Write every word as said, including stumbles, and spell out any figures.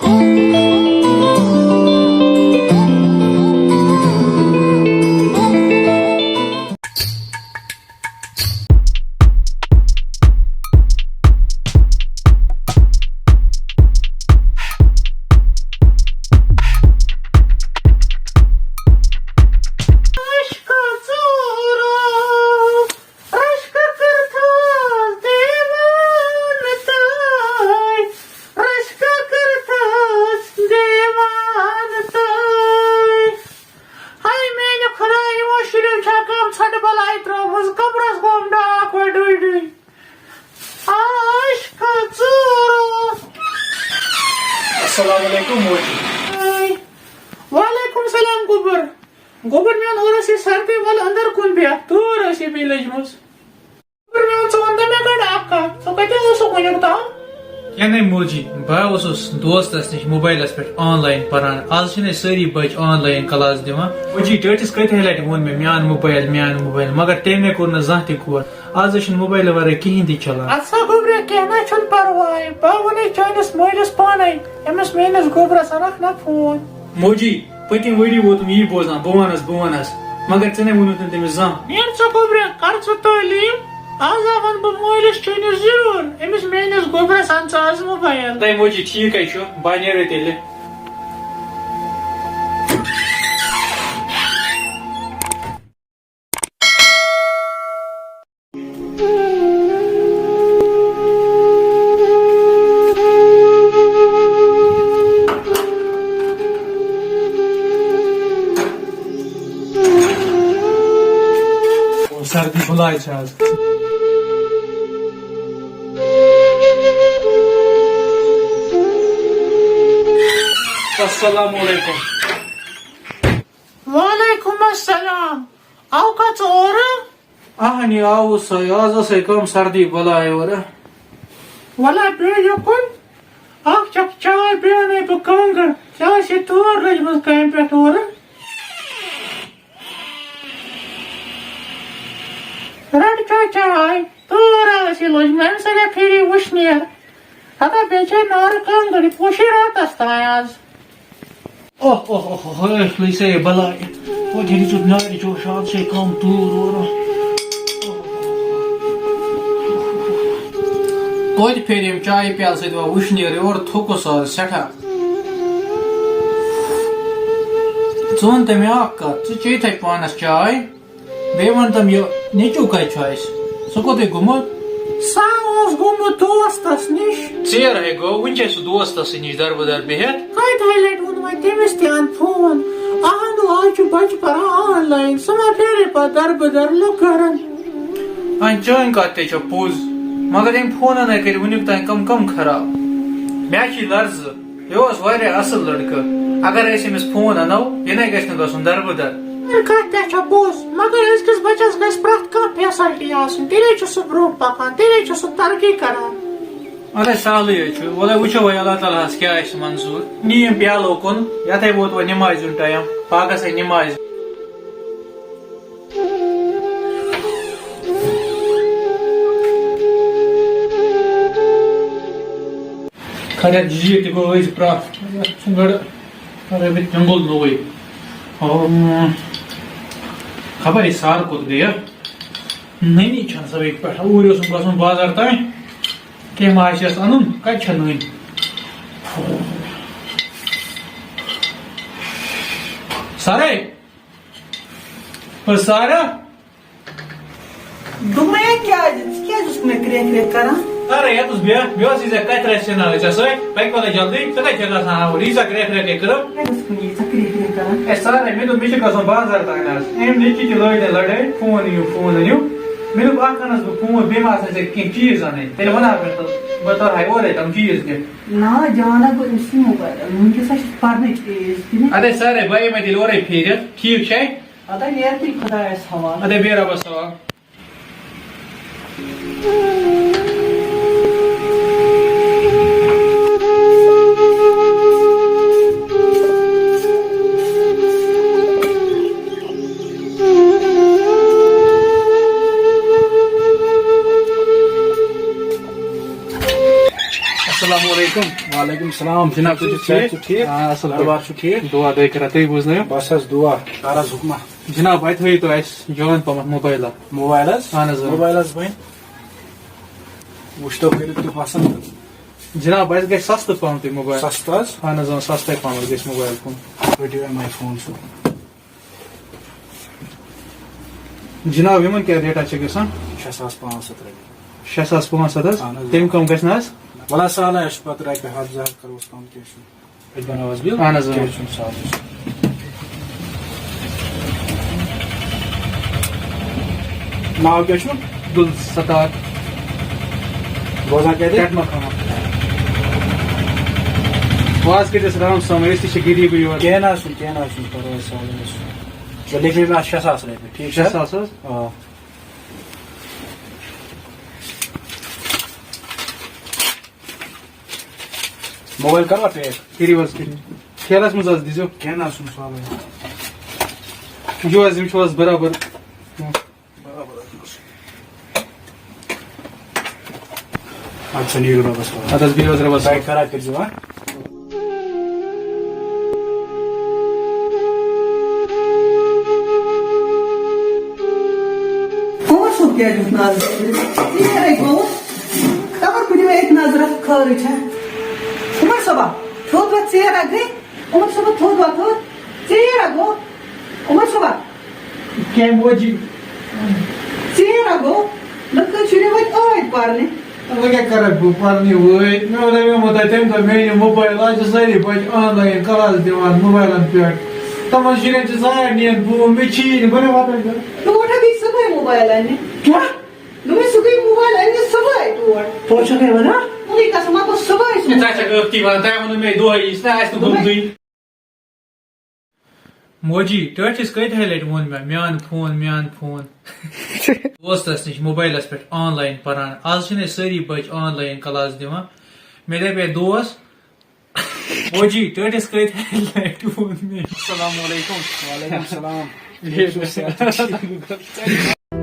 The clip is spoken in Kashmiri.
عشقہٕ ژوٗرو، رشکہٕ کٔرتھس دیوان تہٕ، رشکہٕ کٔرتھس دیوان تہٕ۔ ہاے میانہِ خدایہِ، یِمو شُریو چھا کانٛہہ ژھۄٹہٕ بلاے ترٲومٕژ، قبرس گوٚم ڈاکھ وۄنۍ ڈُے ڈُے۔ عشقہٕ ژوٗرو۔ السلام علیکم موجی۔ ہاے۔ وعلیکم السلام گوٚبُر۔ گوٚبُر میون، اورٕ ٲس یہِ سردی، وَلہٕ أنٛدر کُن بیٚہہ، تۭر ٲس یہِ بیٚیہِ لٔجمٕژ۔ گوٚبُر میون، ژٕ وَن تہٕ مےٚ گۄڈٕ اَکھ کَتھ، ژٕ کَتہِ اوسُکھ وٕنیُک تام؟ کینٛہہ نَے موجی، بہٕ ہا اوسُس دوستَس نِش موبایلَس پٮ۪ٹھ آن لاین پَران۔ آز چھِنہٕ أسۍ سٲری بَچہٕ آن لاین کلاس دِوان۔ موجی، ڈیٹَس کۭتیٛاہ لَٹہِ ووٚن مےٚ میٛان موبایل، میٛان موبایل، مگر تٔمۍ نَے کوٚر نہٕ زانٛہہ تہِ غور۔ آز چھِنہٕ موبایلہٕ وَرٲے کِہیٖنۍ تہِ چَلان۔ اَدٕ سا گوٚبرا، کینٛہہ نہ چھُنہٕ پَرواے، بہٕ وَنے چٲنِس مٲلِس پانَے، أمِس میٛٲنِس گوٚبرَس اَنَکھ نا فون۔ موجی، پٔتِم ؤری ووتُم یی بوزان، بہٕ وَنَس، بہٕ وَنَس، مگر ژےٚ نے ووٚنُتھ نہٕ تٔمِس زانٛہہ۔ نیر ژٕ گوٚبرا، کر ژٕ تعلیٖم، آز ہا وَنہٕ بہٕ مٲلِس چٲنِس ضروٗر، أمِس میٛٲنِس گوٚبرَس اَن ژٕ آز موبایل۔ تَے موجی، ٹھیٖک ہے چھُ، بہٕ ہا نیرَے تیٚلہِ۔ سردی بلاے چھِ آز۔ السلام علیکم۔ وعلیکم السلام۔ آو کتھ اورٕ؟ اہنی آوُس سا، آز ٲسے کم سردی بلاے اورٕ۔ ولا بیٚہہ یُکُن، اکھ چکھ چاے، بیٚیہِ انے بہٕ کانٛگٕر، ژےٚ آسہِ تۭر لٔجمٕژ کامہِ پٮ۪ٹھ اورٕ۔ رٹ چا چاے، تۭر آسہِ لٔجمٕژ، امہِ سۭتۍ پھِری وٕشنیر۔ ہتا بیٚیہِ چھے نارٕ کانٛگٕر، یہِ پوشی راتس تام آز۔ اوہ، اوہ، اوہ، اوہ، اوہ، لٔج سا یہِ بلاے۔ او، جیٚلہِ ژٕ نارِ چوش، آز چھے کم تۭر اورٕ۔ توتہِ پھیرِ ییٚمہِ چایہِ پیالہٕ سۭتۍ وۄنۍ وٕشنیر، یورٕ تھوٚکُس آز سٮ۪ٹھاہ۔ ژٕ وَن تہٕ مےٚ اکھ کتھ، ژٕ چیٚیہِ تھے پانس چاے؟ بیٚیہِ وَن تَم، یہِ نیٚچوٗ کَتہِ چھُ اَسہِ؟ سُہ کوٚتٕے گوٚمُت؟ سُہ اوس گوٚمُت دوستَس نِش۔ ژیر ہے گوٚو، وٕنہِ چھِ سُہ دوستَس نِش دَربٕدَر بِہِتھ۔ کَتہِ ہَے لَٹہِ ووٚن وۄنۍ تٔمِس تہِ اَن فون؟ اَہَنُو، آز چھُ بَچہٕ پَران آن لاین، سُہ ما پھیرے پَتہٕ دَربٕدَر لُکھ گَرَن؟ اَن، چٲنۍ کَتھ تہِ چھےٚ پوٚز، مگر أمۍ فونَن ہے کٔرۍ وٕنیُک تام کَم کَم خراب۔ مےٚ چھِ لَرزٕ۔ یہِ اوس واریاہ اصل لڑکہٕ۔ اگر أسۍ أمِس فون انو، یہِ نے گژھِ نہٕ گژھُن دربٕدر۔ یہِ کتھ تہِ چھےٚ پوٚز، مگر أزکِس بچس گژھِ پرٛٮ۪تھ کانٛہہ فیسلٹی آسٕنۍ، تیٚلے چھُ سُہ برٛونٛہہ پکان، تیٚلے چھُ سُہ ترقی کران۔ اَدٕ سہلٕے حظ چھُ، وۄلے وٕچھو وۄنۍ اللہ تعالیٰ ہس کیٛاہ آسہِ منظوٗر۔ نِیِم پیالو کُن، یتھے ووت وۄنۍ نمازِ ہُنٛد ٹایم، پاکس ہے نمازِ۔ خبر جی تہِ گوٚو أزۍ پرٛٮ۪تھ۔ یَتھ چھُ گۄڈٕ رٔوِتھ جنٛگُل نوٚوُے۔ اَم، خبر یہِ سر کوٚت گٔیہِ۔ نٔنی چھَنہٕ سۄ ییٚتہِ پٮ۪ٹھ۔ اوٗرۍ اوسُم گژھُن بازر تام۔ کینٛہہ ما آسہِ اَسہِ اَنُن؟ کَتہِ چھےٚ نٔنۍ؟ سرے! او سارا! دوٚپمَے کیٛازِ؟ ژٕ کیٛازِ اوسُکھ مےٚ کرٛٮ۪کھ کران؟ اَرے، یَتَس بیٚہہ، مےٚ ٲس یہِ ژےٚ کَتھِ رَژھِ سَنان ژےٚ سۭتۍ، پَکہِ وَلہٕ جلدی، ژٕ کَتہِ چھَکھ آسان آوُر؟ ییٖژاہ کرٛٮ۪کھ کرٛٮ۪کھ کٔرٕم۔ کیٛازِ اوسُکھ مےٚ ییٖژاہ کرٛٮ۪کھ کران؟ اے سارے، مےٚ دوٚپ، مےٚ چھِ گژھُن بازر تام آز۔ أمۍ نیٚچی تہِ لٲج مےٚ لڑٲے، فون أنِو، فون أنِو۔ مےٚ دوٚپ، اَکھ اَنَس بہٕ فون، بیٚیہِ ما آسَن ژےٚ کینٛہہ چیٖز اَنٕنۍ؟ تیٚلہِ وَنہٕ ہا مےٚ تہٕ بہٕ تَرٕ ہا اورَے تِم چیٖز نِتھ۔ نا جانا گوٚو أمۍ سٕے موبایلَن۔ وٕنکیٚس ہا چھُس پَرنٕچ ایج تہِ نہٕ۔ اَدَے سارے، بہٕ یِمَے تیٚلہِ اورَے پھیٖرِتھ، ٹھیٖک چھے؟ اَدَے نیرٕ تیٚلہِ خۄدایَس حوالہٕ۔ اَدَے بیٚہہ رۄبَس حوالہٕ۔ السلام علیکم۔ وعلیکم السلام۔ جناب، تُہۍ چھِو صحت ٹھیٖک؟ چھُ ٹھیٖک؟ آ، اَصٕل پٲٹھۍ۔ دربار چھُ ٹھیٖک؟ دُعا دۄے خٲرا، تُہۍ بوزنٲیِو۔ بَس حظ دُعا۔ کَر حظ حُکمہ؟ جناب، اَتہِ ہٲیِو تُہۍ اَسہِ جان پَہمَتھ موبایلہ۔ موبایل حظ؟ اَہَن حظ، اۭں۔ موبایل حظ بَنہِ۔ وٕچھتو کٔرِتھ تُہۍ پَسنٛد۔ جناب، اَسہِ گژھِ سَستہٕ پَہَم تُہۍ موبایل۔ سَستہٕ حظ؟ اَہَن حظ، اۭں، سَستَے پَہَم گژھِ موبایل فون۔ رٔٹِو ایم آی فون چھُ۔ جناب، یِمَن کیٛاہ ریٹا چھِ گژھان؟ شےٚ ساس پانٛژھ ہَتھ رۄپیہِ۔ شےٚ ساس پانٛژھ ہَتھ حظ؟ اَہَن حظ۔ تَمہِ کَم گژھِ نہ حظ؟ وَلہٕ حظ، سہلٕے، اَسہِ چھُ پَتہٕ رۄپیہِ ہَتھ زٕ ہَتھ کَرو أسۍ کَم، کینٛہہ چھُنہٕ۔ أسۍ بَناوو حظ بِل؟ اَہَن حظ، اۭں۔ کینٛہہ چھُنہٕ، سہلٕے چھُ۔ ناو کیٛاہ چھُ؟ عبدالستار۔ روزان کَتہِ؟ کَٹہٕ مَکانہٕ۔ وۄنۍ حظ کٔرِو اَسہِ رحم سان، أسۍ تہِ چھِ غریٖبٕے یوت۔ کینٛہہ نہ حظ چھُنہٕ، کینٛہہ نہ حظ چھُنہٕ پَرواے، سہلٕے حظ چھُ۔ تُہۍ لیکھِو مےٚ اَتھ شےٚ ساس رۄپیہِ، ٹھیٖک چھا؟ شےٚ ساس حظ؟ آ۔ موبایل کَروا پیک؟ کٔرِو حظ، کٔرِو۔ ٹھیلَس منٛز حظ دیٖزیو۔ کینٛہہ نہ حظ چھُنہٕ، سہلٕے۔ یہِ چھُ حظ، یِم چھِو حظ برابر؟ برابر حظ۔ اَدٕ سا، نِیِو رۄبَس حوالہٕ۔ اَدٕ حظ، بِہِو حظ رۄبَس حوالہٕ۔ خراب کٔرۍزیو، ہا؟ عمر صٲب کیٛازِ دیُت نظر؟ یہِ کیٛاہ گوٚو؟ خبر کُنہِ وَے أکۍ نظرَس خٲرٕے چھا؟ عمر صٲبا، تھوٚد وۄتھ، ژیر ہا گٔے۔ عمر صٲبا، تھوٚد وۄتھ، تھوٚد۔ ژیر ہا گوٚو۔ عمر صٲبا۔ کیٛاہ موجی؟ ژیر ہا گوٚو۔ لٔڑکہٕ شُرٮ۪ن وٲتۍ ٲدۍ پَرنہِ۔ وۄنۍ کیٛاہ کَرَکھ بہٕ پَرنہِ وٲتۍ؟ مےٚ وَنے مےٚ ووٚنمو تۄہہِ تَمہِ دۄہ، مےٚ أنِو موبایل۔ آز چھِ سٲری بَچہٕ آن لاین کلاس دِوان موبایلَن پٮ۪ٹھ۔ تِمَن شُرٮ۪ن چھِ زایہِ نِیَن فون، مےٚ چھی نہٕ، بہٕ نہٕ واتان گَرٕ۔ ٹوٹھ ہا گٔے صُبحٲے موبایل اَننہِ۔ کیٛاہ؟ دوٚپمَے، سُہ گٔے موبایل اَننہِ صُبحٲے تور۔ پوٚز چھُکھَے وَنان؟ کُنُے قسم، ہا گوٚو صُبحٲے سُہ۔ ہے، ژٕ ہا چھَکھ ٲکھتی وَنان، تۄہہِ ووٚنوُ مےٚ دۄہَے یہِ چھُنہ اَسہِ تہِ گوٚمتُے۔ موجی، ٹٲٹھِس کٔژِ ہَے لَٹہِ ووٚن مےٚ، میٛان فون، میٛان فون؟ دوستَس نِش موبایلَس پٮ۪ٹھ آن لاین پَران۔ آز چھِنہٕ أسۍ سٲری بَچہٕ آن لاین کلاس دِوان۔ مےٚ دَپے دوس، موجی، ٹٲٹھِس کٔژِ ہَے لَٹہِ ووٚن مےٚ؟ السلام علیکم۔ وعلیکم السلام۔ ٹھیٖک چھُو صحت؟